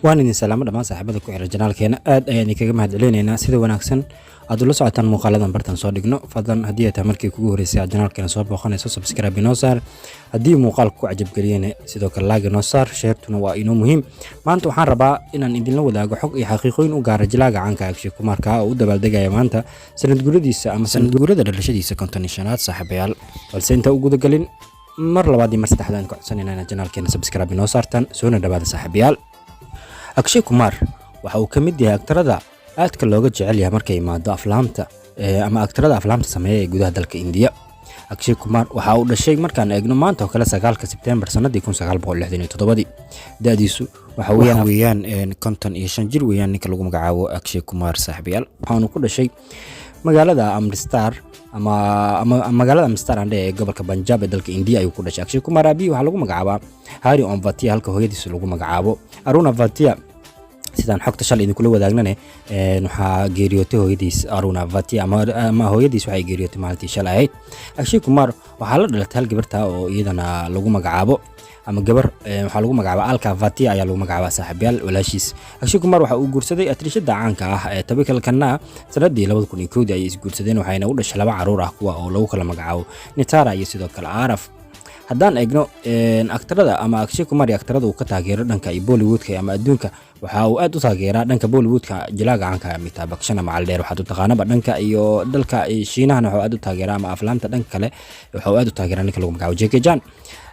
Waan idin salaamo dhammaan saaxiibada ku xiran channelkeena. Aad ayaan idinkaga mahadcelinaynaa sida wanaagsan aad ula socotaan muuqaaladan bartan soo dhigno. Fadlan, haddii ay tahay markii kugu horreysay aad channelkeena soo booqanayso, subscribe inoo saar. Haddii muuqaalka ku cajabgeliyana, sidoo kale like inoo saar, share-tuna waa inoo muhiim. Maanta waxaan rabaa inaan idinla wadaago xog iyo xaqiiqooyin u gaara jilaaga caanka Akshay Kumaarka oo u dabaaldegaya maanta sanad guuradiisa ama sanad guurada dhalashadiisa 55aad, saaxiibayaal. Balse inta u gudagelin, mar labaad iyo mar saddexaad aan ka codsanayna inaad channelkeena subscribe inoo saartaan. Soona dhawaada, saaxiibayaal. Akshay Kumar waxa uu ka mid yahay aktarada aadka looga jecel yahay markay imaado aflaamta ama aktarada aflaamta sameeya ee gudaha dalka Indiya. Akshay Kumar waxa uu dhashay, markaan eegno maanta oo kale, 9-ka Sebtembar sanadii 1967-dii. Da'diisu waxa weeyaan 55 jir weeyaan ninka lagu magacaabo Akshay Kumar, saaxiibayaal. Waxaanu ku dhashay magaalada Amritsar ama magaalada Amritsar aan ee gobolka Punjab ee dalka Indiya ayuu ku dhashay. Akshay Kumar aabihi waxaa lagu magacaabaa Hari Om Bhatia, halka hooyadiisa lagu magacaabo Aruna Bhatia. Sidaan xogta shalay idinkula wadaagnane, waxaa geeriyootay hooyadiis Aruna Bhatia ama hooyadiis waxay geeriyootay maalintii shalay ahayd. Akshay Kumar waxaa la dhalatay hal gabarta oo iyadana lagu magacaabo ama gabar waxaa lagu magacaabaa Alka Bhatia ayaa lagu magacaabaa, saaxiibayaal, walaashiis. Akshay Kumar waxa uu guursaday atrishada caanka ah ee Twinkle Khanna. Sanadii 2001-dii ayay isguursadeen, waxayna u dhashay laba caruur ah, kuwa oo lagu kala magacaabo Nitara iyo sidoo kale Araf. Haddaan eegno aktarada ama Akshay Kumar iyo aktarada uu ka taageero dhanka iyo Bollywoodka ama adduunka, waxa uu aad u taageeraa dhanka Bollywoodka jilaaga caanka Amitabh Bachchan ama Cali Dheer waxaad u taqaanaba. Dhanka iyo dalka Shiinahana wuxuu aad u taageeraa ama aflaamta dhanka kale wuxuu aad u taageeraa ninka lagu magacaabo Jackie Chan.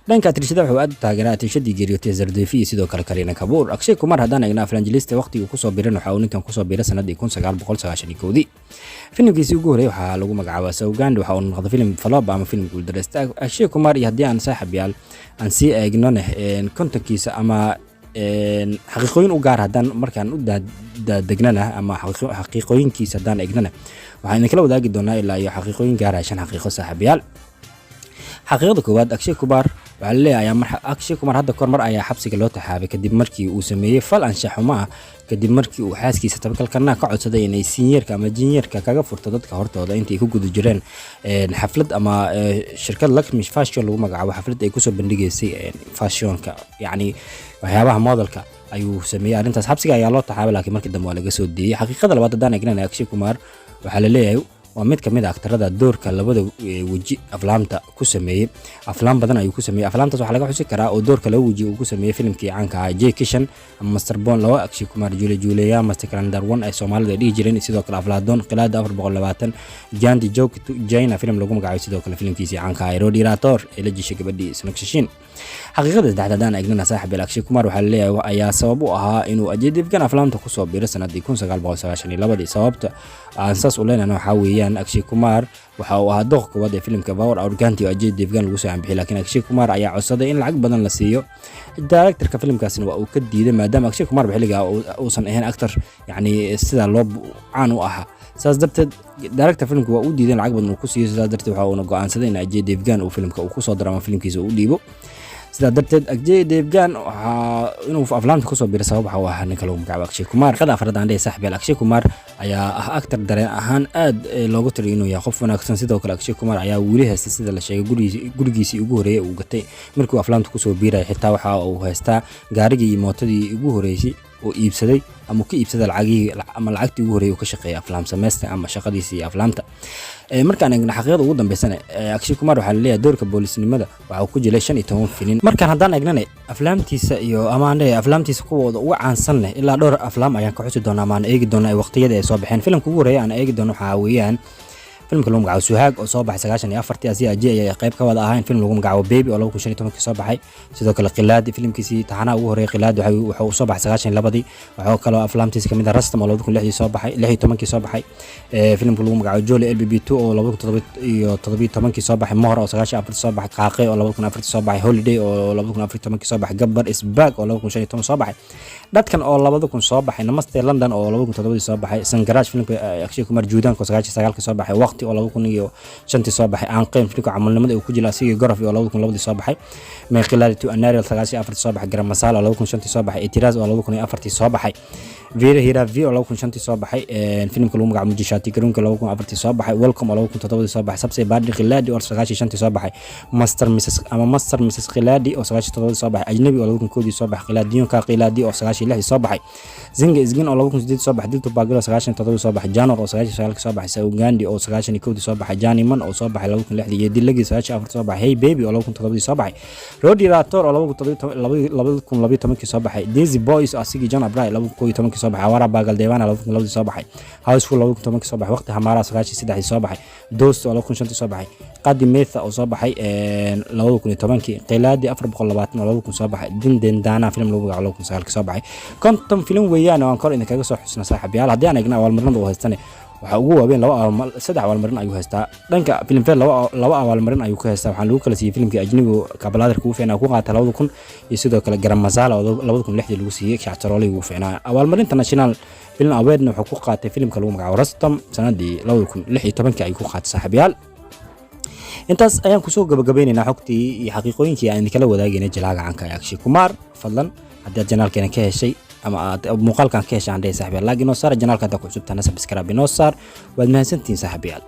Dhanka atrishada wuxuu aad u taageeraa atrishadii geeriyootay Sridevi iyo sidoo kale Kareena Kapoor. Akshay Kumar haddaan eegno aflaanjilista waqtigii kusoo biran, waxa uu ninkan kusoo biray sanadii 1991-dii. Filimkiisii ugu horreeyay waxaa lagu magacaabaa Saugandh. Waxa uu noqday filim flop ama filim guuldareysta. Akshay Kumar iyo haddii aan, saaxiib aan sii eegnone, kontonkiisa ama xaqiiqooyin u gaar haddaan markaan u dadegnana ama xaqiiqooyinkiisa haddaan eegnana, waxaan idinkala wadaagi doonaa ilaa iyo xaqiiqooyin gaaraya shan xaqiiqo, saaxiibayaal. Xaqiiqada koowaad, Akshay Kumar waxaa laleeyahay mar Akshay Kumar hadda kor mar ayaa xabsiga loo taxaabay kadib markii uu sameeyey fal anshax xumo ah, kadib markii uu xaaskiisa Twinkle Khanna ka codsaday inay seniorka ama juniorka kaga furto dadka hortooda intii ku guda jireen xaflad ama shirkad Lakme Fashion lagu magacaabo, xaflad ay kusoo bandhigaysay fashionka, yacni waxyaabaha modelka ayuu sameeyey arrintaas. Xabsiga ayaa loo taxaabay, laakiin markii dambe waa laga soo deeyey. Xaqiiqada labaad haddaan eegnana, Akshay Kumar waxaa la leeyahay waa mid kamid a aktarada doorka labada weji aflaamta ku sameeyey. Aflaam badan ayuu ku sameeyey. Aflaamtaas waxaa laga xusi karaa oo doorka laba weji uu ku sameeyey filimkii caanka ahaa Jai Kishan ama Master Bond 2, Akshay Kumar Jhule Jhuleya, Master Calendar 1 ay Soomaalida ay dhihi jireen, sidoo kale Aflaadoon, Khilaadi 420, Chandni Chowk China filim lagu magacaabay, sidoo kale filimkiisii caanka ahaa Rowdy Rathore ee la jishay gabadhii Sonakshi Sinha. Xaqiiqada saddexaad haddaan eegnana, saaxib, Akshay Kumar waxaa laleeyahay ayaa sabab u ahaa inuu Ajay Devgan aflaamta kusoo biiro sanadii 1992-dii. Sababta aan saas u leenahna waxaa weeyaan, Akshay Kumar waxa uu ahaa dooq koowaad ee filimka Power Aur Gandhi oo Ajay Devgan lagu soo anbixiyay, laakiin Akshay Kumar ayaa codsaday in lacag badan la siiyo. Directorka filimkaasina waa uu ka diiday, maadaama Akshay Kumar xilligaa uusan ahayn actor yacni sidaa loo caan u ahaa. Saas darteed director filimka waa uu diiday in lacag badan uu ku siiyo. Sidaas darteed waxa uuna go'aansaday in Ajay Devgan uu filimka uu kusoo daro ama filimkiisa uu u dhiibo. Sidaa darteed Ajay Devgan waxaa inuu aflaamta kusoo biiray sabab waxa uu ahaa ninka lagu magacaabo Akshay Kumar. Qada afraad aan dhihi, saaxiib, Akshay Kumar ayaa ah actor dareen ahaan aad loogu tiriyo inuu yahay qof wanaagsan. Sidoo kale Akshay Kumar ayaa weli haystay, sida la sheegay, gurigiisii ugu horreeyay uu gatay markii uu aflaamta kusoo biiraya. Xitaa waxa uu haystaa gaarigii iyo mootadii ugu horreysay oo iibsaday ama ka iibsaday lacagihii ama lacagtii ugu horreeyay uu ka shaqeeyay aflaam sameysta ama shaqadiisii iyo aflaamta. Markaan eegno xaqiiqada ugu dambeysana, Akshay Kumar waxaa laleeyahay doorka boolisnimada waxa uu ku jilay 15 filin. Markaan haddaan eegnane aflaamtiisa iyo ama aan leeyahay aflaamtiisa kuwooda ugu caansan leh, ilaa dhowr aflaam ayaan ka xusi doonaa ama aan eegi doonaa ee waqtiyada ay soo baxeen. Filimka ugu horreeya aan eegi doono waxaa weeyaan filimka lagu magacaabo Suhaag oo soo baxay 94-tii, asi Ajay ayay qayb ka wada ahayn. Film lagu magacaabo Baby oo 2015-kii soo baxay. Sidoo kale Khilaadi, filimkiisii taxanaha ugu horreeyay Khilaadi, wuxuu soo baxay 92-dii. Waxaa kaloo aflaamtiisa kamid ah Rustom oo 2006-dii soo baxay, 16-kii soo baxay. Filimka lagu magacaabo Jolly LLB 2 oo 2017-kii soo baxay, Mohra oo 94-tii soo baxay, Kaaqe oo 2004-tii soo baxay, Holiday oo 2014-kii soo baxay, Gabbar Is Back oo 2015 soo baxay, Dhadkan oo 2000 soo baxay, Namaste London oo 2007-dii soo baxay, Sangharsh, filimka Akshay Kumar Juudaanka oo 99-kii soo baxay, Waqti. oo 2005-tii soo baxay, Aankhen filimka camalnimada uu ku jira asigii Gaurav oo 2002-dii soo baxay, Main Khiladi 2 Anarial 94-tii soo baxay, Garam Masala oo 2005-tii soo baxay, Aitraaz oo 2004-tii soo baxay, Veer Hera Veer oo 2005-tii soo baxay, filimka lagu magacaabo Mujhse Shaadi Karogi 2004-tii soo baxay, Welcome oo 2007-dii soo baxay, Sabse Badi Khiladi oo 95-tii soo baxay, Master Mrs ama Master Mrs Khiladi oo 97-dii soo baxay, Ajnabi oo 2001-dii soo baxay, Khiladiyon Ka Khiladi oo 96-dii soo baxay, Zinga Isgin oo 2008 soo baxay, Dil To Pagal oo 97-dii soo baxay, Janwar oo 99-kii soo baxay, Saugandhi oo 91-dii soo baxay, Jaaneman oo soo baxay 2006-dii, iyo Dillagi 94-dii soo baxay, Hey Baby oo 2007-dii soo baxay, Rowdy Rathore oo 2012-kii soo baxay, Desi Boyz asigii John Abraham 2011-kii soo baxay, Awara Paagal Deewana 2002-dii soo baxay, Housefull 2010-kii soo baxay, Waqti Hamara 93-dii soo baxay, Dost oo 2005-tii soo baxay, Qadi Metha oo soo baxay 2010-kii, Khiladi 420 oo 2000 soo baxay, Din Dendana film lagu magacaabo 2009-kii soo baxay. 50 film weeyaan oo aan kor idinkaga soo xusna, saaxiibayaal. Haddii aan eegna abaalmarinada uu haystane, waxaa ugu waaweyn laba, saddex abaalmarin ayuu haystaa. Dhanka Filmfare laba abaalmarin ayuu ku haystaa. Waxaa lagu kala siiyey filimkii ajnabigu Kabaladarka ugu fiicnaa ku qaatay 2000 iyo sidoo kale Garam Masala oo 2006-dii lagu siiyey shactaroolihii ugu fiicnaa. Abaalmarinta National Film Awardna wuxuu ku qaatay filimka lagu magacaabo Rustom sanadii 2016-kii ayuu ku qaatay. Saaxiibayaal, intaas ayaan kusoo gabagabeynaynaa xogtii iyo xaqiiqooyinkii aan idinkala wadaagayna jilaaga canka ee Akshay Kumar. Fadlan haddii aad channelkeena ka heshay ama aad muuqaalkan ka heshay, aan dhahay, saaxiibayaal, like inoo saar. Channelka haddaa ku cusubtahana, subscribe inoo saar. Waad mahadsantihiin, saaxiibayaal.